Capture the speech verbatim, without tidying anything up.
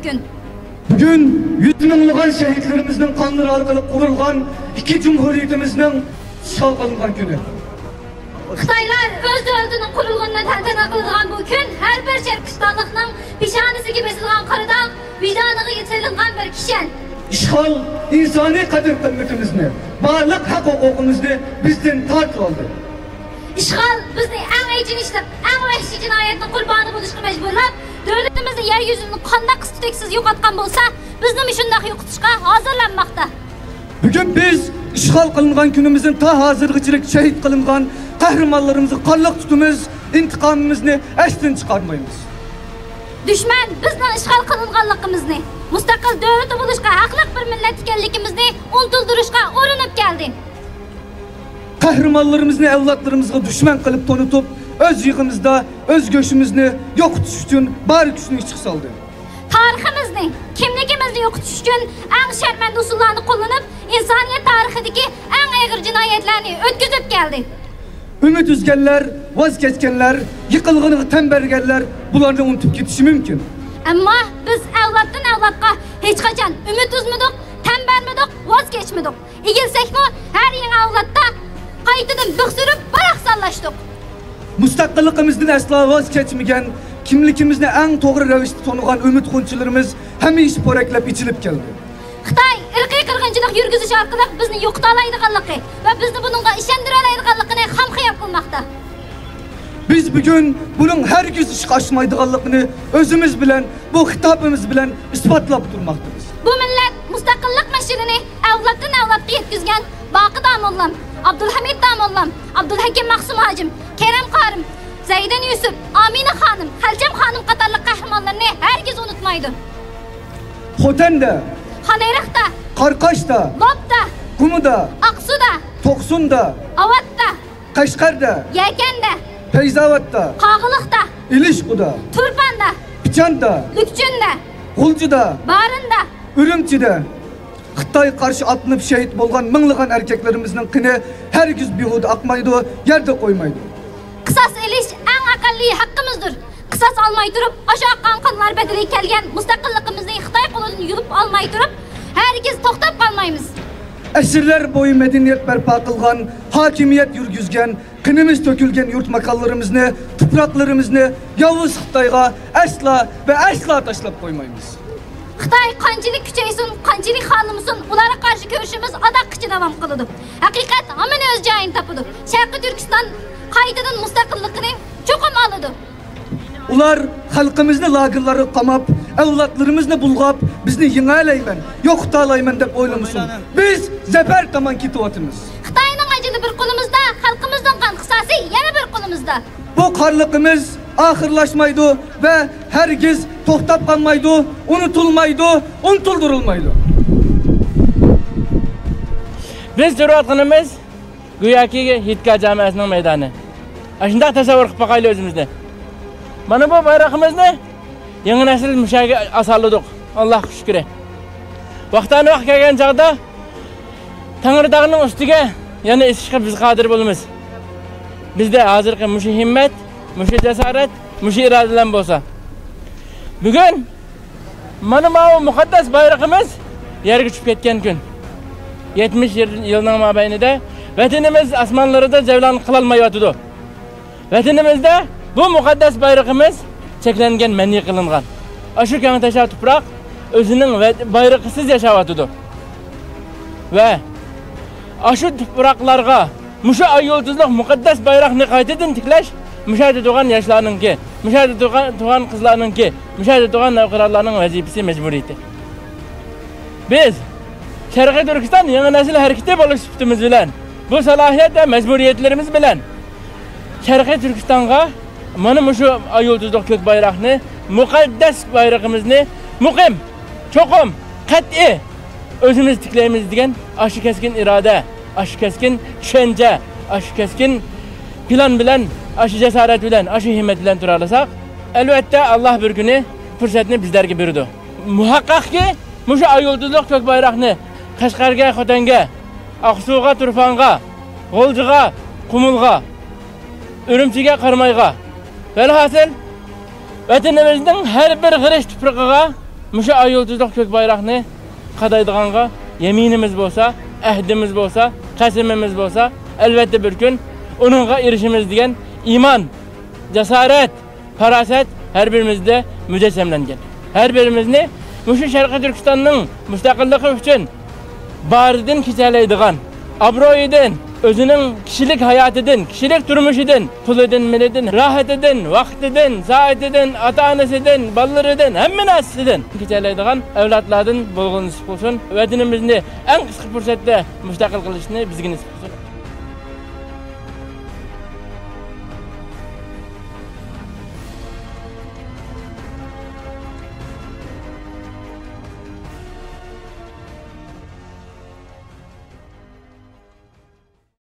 كۈن. بۈگۈن يۈز مىڭلىغان شەھىدلىرىمىزنىڭ قانلىرى ئارقىلىق قۇرۇلغان ئىككى جۇمھۇرىيىتىمىزنىڭ ئىشغال قىلىنغان كۈنى. خىتايلار ئۆز دۆلىتىنىڭ قۇرۇلغىنىنى تەنتەنە قىلىدىغان بۇ كۈن ھەر بىر شەرقىي تۇركىستانلىقنىڭ پېشانىسىگە بېسىلغان قارا داغ، ۋىجدانىغا سېلىنغان بىر كىشەن. ئىشغال ئىنسانىي قەدىر-قىممىتىمىزنى، بارلىق ھەق-ھوقۇقىمىزنى بىزدىن تارتىۋالدى. ئىشغال بىزنى ئەڭ ئېچىنىشلىق، ئەڭ ۋەھشىي جىنايەتنىڭ قۇربانى بولۇشقا مەجبۇرلاپ، دۆلىتىمىزنى يەر يۈزىدىن قانداق قىس-تۈتەكسىز يوقاتقان بولسا، بىزنىمۇ شۇنداق يوقىتىشقا ھازىرلانماقتا. بۈگۈن بىز ئىشغال قىلىنغان كۈنىمىزدىن تا ھازىرغىچىلىك شەھىت قىلىنغان قەھرىمانلىرىمىزغا قارلىق تۇتىمىز، ئىنتىقامىمىزنى ئەستىن چىقارمايمىز. دۈشمەن بىزنىڭ ئىشغال قىلىنغانلىقىمىزنى، مۇستەقىل دۆلىتى بولۇشقا ھەقلىق بىر مىللەت ئىكەنلىكىمىزنى ئۇنتۇلدۇرۇشقا ئۇرۇنۇپ كەلدى. قەھرىمانلىرىمىزنى ئەۋلادلىرىمىزغا دۈشمەن قىلىپ تونۇتۇپ، ئۆز يېغىمىزدا ئۆز گۆشىمىزنى يوقىتىش ئۈچۈن بار كۈچىنى كۈچكە سالدى. تارىخىمىزنى، كىملىكىمىزنى يوقىتىش ئۈچۈن ئەڭ شەرمەندە ئۇسۇللارنى قوللىنىپ، ئىنسانىيەت تارىخىدىكى ئەڭ ئېغىر جىنايەتلەرنى ئۆتكۈزۈپ كەلدى. ئۈمىد ئۈزگەنلەر، ۋاز كەچكەنلەر، يىقىلغىنىغا تەن بەرگەنلەر بۇلارنى ئۇنتۇپ كېتىشى مۇمكىن. ئەمما بىز ئەۋلادتىن ئەۋلادقا ھېچقاچان ئۈمىد ئۈزمىدۇق، تەن بەرمىدۇق، ۋاز كەچمىدۇق. ئېگىلسەكمۇ، ھەر يېڭى ئەۋلادتا قايتىدىن بىخ سۈرۈپ، باراقسانلاشتۇق. مۇستەقىللىقىمىزدىن ئەسلا ۋاز كەچمىگەن، كىملىكىمىزنى ئەڭ توغرا رەۋىشتە تونۇغان ئۈمىد غۇنچىلىرىمىز ھەمىشە پورەكلەپ ئېچىلىپ كەلدى. خىتاي ئىرقىي قىرغىنچىلىق يۈرگۈزۈش ئارقىلىق بىزنى يوقىتالايدىغانلىقى ۋە بىزنى بۇنىڭغا ئىشەندۈرەلەيدىغانلىقىنى خام خىيال قىلماقتا. بىز بۈگۈن بۇنىڭ ھەرگىز ئىشقا ئاشمايدىغانلىقىنى ئۆزىمىز بىلەن، بۇ خىتابىمىز بىلەن ئىسپاتلاپ تۇرماقتىمىز. بۇ مىللەت مۇستەقىللىق مەشئىلىنى ئەۋلادتىن ئەۋلادقا يەتكۈزگەن باقى داموللام، ئابدۇلھەمىد داموللام، ئابدۇلھەكىم مەخسۇم ھاجىم، كېرەم قارىم، زەيدىن يۈسۈپ، ئامىنە خانىم، خەلچەم خانىم قاتارلىق قەھرىمانلىرىنى ھەرگىز ئۇنتۇمايدۇ. خوتەندە، خانئېرىقتا، قاراقاشتا، لوپتا، گۇمىدا، ئاقسۇدا، توقسۇندا، ئاۋاتتا، قەشقەردە، يەكەندە، پەيزاۋاتتا، قاغىلىقتا، ئىلىشقۇدا، تۇرپاندا، پىچاندا، لۈكچۈندە، غۇلجىدا، بارىندا، ئۈرۈمچىدە خىتايغا قارشى ئاتلىنىپ شېھىت بولغان مىڭلىغان ئەركەكلىرىمىزنىڭ قېنى ھەرگىز بىھۇدە ئاقمايدۇ، يەردە قويمايدۇ. قىساس ئېلىش ئەڭ ئەقەللىي ھەققىمىزدۇر. قىساس ئالماي تۇرۇپ، ئاشۇ ئاققان قانلار بەدىلىگە كەلگەن مۇستەقىللىقىمىزنى خىتاي قولىدىن يۇلۇپ ئالماي تۇرۇپ، ھەرگىز توختاپ قالمايمىز. ئەسىرلەر بويى مەدەنىيەت بەرپا قىلغان، ھاكىمىيەت يۈرگۈزگەن، قېنىمىز تۆكۈلگەن يۇرت ماكانلىرىمىزنى، تۇپراقلىرىمىزنى ياۋۇز خىتايغا ئەسلا ۋە ئەسلا تاشلاپ قويمايمىز. خىتاي قانچىلىك كۈچەيسۇن، قانچىلىك خالىمىسۇن، ئۇلارغا قارشى كۈرىشىمىز ئاداققىچە داۋام قىلىدۇ. ھەقىقەت ھامان ئۆز جايىنى تاپىدۇ. شەرقىي تۈركىستان قايتىدىن مۇستەقىللىقىنى چوقۇم ئالىدۇ. ئۇلار خەلقىمىزنى لاگېرلارغا قاماپ، ئەۋلادلىرىمىزنى بۇلغاپ، بىزنى يېڭەلەيمەن، يوقىتالايمەن دەپ ئويلىمىسۇن. بىز زەپەر تامان كېتىۋاتىمىز. خىتاينىڭ ئەجىلى بىر قولىمىزدا، خەلقىمىزنىڭ قان قىساسى يەنە بىر قولىمىزدا. بۇ خارلىقىمىز ئاخىرلاشمايدۇ ۋە ھەرگىز توختاپ قالمايدۇ، ئۇنتۇلمايدۇ، ئۇنتۇلدۇرۇلمايدۇ. بىز تۇرۇۋاتقىنىمىز گوياكى ھېيتگاھ جامەسىنىڭ مەيدانى. ئاشۇنداق تەسەۋۋۇر قىلىپ باقايلى ئۆزىمىزنى. مانا بۇ بايرىقىمىزنى يېڭى نەسىل مۇشۇ يەرگە ئاساللىدۇق. ئاللاھقا شۈكرى. ۋاقتانە ۋاقىت كەلگەن چاغدا تەڭرىتاغنىڭ ئۈستىگە يەنە ئېسىشقا بىز قادىر بولىمىز. بىزدە ھازىرقى مۇشۇ ھىممەت، مۇشۇ جاسارەت، مۇشۇ ئىرادە بىلەن بولسا. بۈگۈن مانا ماۋۇ مۇقەددەس بايرىقىمىز يەرگە چۈشۈپ كەتكەن كۈن. يەتمىش يىل، يىلنىڭ مابەينىدە ۋەتىنىمىز ئاسمانلىرىدا جەۋلان قىلالمايۋاتىدۇ. ۋەتىنىمىزدە بۇ مۇقەددەس بايرىقىمىز چەكلەنگەن، مەنئى قىلىنغان. ئاشۇ كەڭتاشا تۇپراق ئۆزىنىڭ ۋە-، بايرىقىسىز ياشاۋاتىدۇ. ۋە ئاشۇ تۇپراقلارغا مۇشۇ ئاي يۇلتۇزلۇق مۇقەددەس بايراقنى قايتىدىن تىكلەش مۇشۇ يەردە تۇرغان ياشلارنىڭكى، مۇشۇ يەردە تۇرغان، تۇرغان قىزلارنىڭكى، مۇشۇ يەردە تۇرغان نەۋقىرانلارنىڭ ۋەزىپىسى، مەجبۇرىيىتى. بىز شەرقىي تۈركىستان يېڭى نەسىل ھەرىكىتى بولۇش سۈپىتىمىز بىلەن، بۇ سالاھىيەت ۋە مەجبۇرىيەتلىرىمىز بىلەن شەرقىي تۈركىستانغا مانا مۇشۇ ئاي يۇلتۇزلۇق كۆك بايراقنى، مۇقەددەس بايرىقىمىزنى مۇقىم، چوقۇم، قەتئىي ئۆزىمىز تىكلەيمىز دېگەن ئاشۇ كەسكىن ئىرادە، ئاشۇ كەسكىن چۈشەنچە، ئاشۇ كەسكىن پىلان بىلەن، ئاشۇ جاسارەت بىلەن، ئاشۇ ھىممەت بىلەن تۇرالىساق، ئەلۋەتتە، ئاللا بىر كۈنى پۇرسەتنى بىزلەرگە بېرىدۇ. مۇھەققەقكى، مۇشۇ ئاي يۇلتۇزلۇق كۆك بايراقنى قەشقەرگە، خوتەنگە، ئاقسۇغا، تۇرپانغا، غۇلجىغا، قۇمۇلغا، ئۈرۈمچىگە، قارامايغا، ۋەلھاسىل، ۋەتىنىمىزنىڭ ھەر بىر غېرىچ تۇپرىقىغا مۇشۇ ئاي يۇلتۇزلۇق كۆك بايراقنى قادايدىغانغا يەمىنىمىز بولسا، ئەھدىمىز بولسا، قەسىمىمىز بولسا، ئەلۋەتتە بىر كۈن ئۇنىڭغا ئېرىشىمىز دېگەن ئىمان، جاسارەت، پاراسەت ھەر بىرىمىزدە مۇجەسسەملەنگەن. ھەر بىرىمىزنى مۇشۇ شەرقىي تۈركىستاننىڭ مۇستەقىللىقى ئۈچۈن بارىدىن كېچەلەيدىغان، ئابرۇيىدىن، ئۆزىنىڭ كىشىلىك ھاياتىدىن، كىشىلىك تۇرمۇشىدىن، پۇلىدىن، مېلىدىن، راھىتىدىن، ۋاقتىدىن، سائىتىدىن، ئاتا-ئانىسىدىن، بالىلىرىدىن، ھەممە نەرسىسىدىن كېچەلەيدىغان ئەۋلادلاردىن بولغىلى نېسىپ قىلسۇن. ۋەتىنىمىزنى ئەڭ قىسقا پۇرسەتتە مۇستەقىل قىلىشنى بىزگە نېسىپ قىلسۇن.